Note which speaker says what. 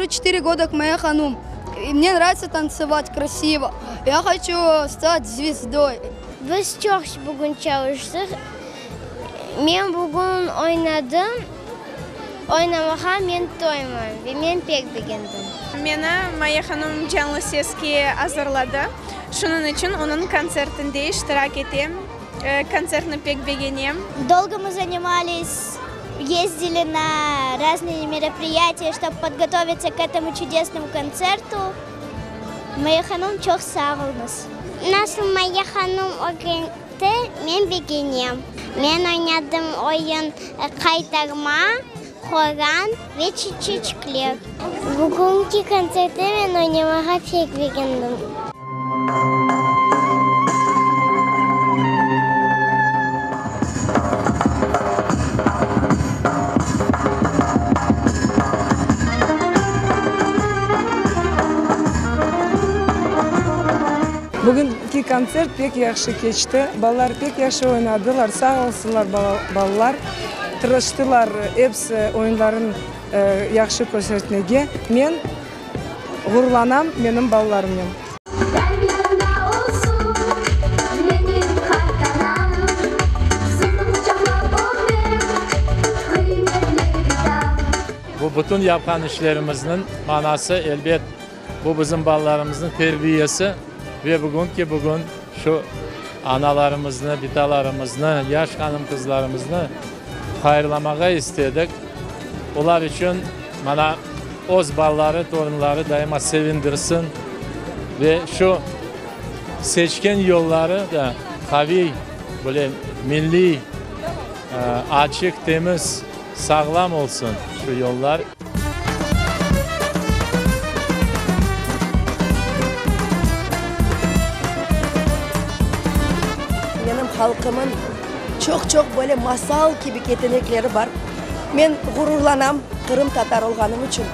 Speaker 1: Четыре года к Mayya hanum. И мне нравится танцевать красиво. Я хочу стать звездой.
Speaker 2: Biz çoq bugün çalıştıq. Men bugün oynadım. Oynamağa men toymayım ve men pek begendim.
Speaker 3: Meni Mayya hanum canlı seske azırladı. Şunıñ içün onıñ kontsertinde iştirak etem. Kontsertni pek begenem.
Speaker 2: Dolgo mı zaнимались, yezdili na razные meropriyatiya, ştob podgotovitsya k etomu çudesnomu kontsertu. Mayya hanum, çoq sağ oluñız. Nasıl Mayya hanum ögretti, men begenem. Men oynadım oyun Qaytarma, Horan ve Çiçeçikler. Bugünki kontsertte men oynamağa pek begendim.
Speaker 4: Bugünki kontsert pek yahşı keçti. Balalar pek yahşı oynadılar. Sağ olsunlar balalar. Tırıştılar episi oyunların yahşı köstertmege. Men ğururlanam menim balalarımnen.
Speaker 5: Bu bütün yapqan işlerimizniñ manası, elbet, bu bizim balalarımıznıñ terbiyesi ve bugünki bugün şu analarımıznı, bitalarımıznı, yaş hanım-qızlarımıznı hayırlamağa istedik. Olar içün, mana, öz balaları, torunları daima sevindirsin ve şu seçken yolları da qaviy, böyle milliy, açıq, temiz, sağlam olsun şu yollar.
Speaker 6: Menim halqımın çoq-çoq böyle masal kibi ketenekleri bar. Men ğururlanam qırımtatar olğanım içün.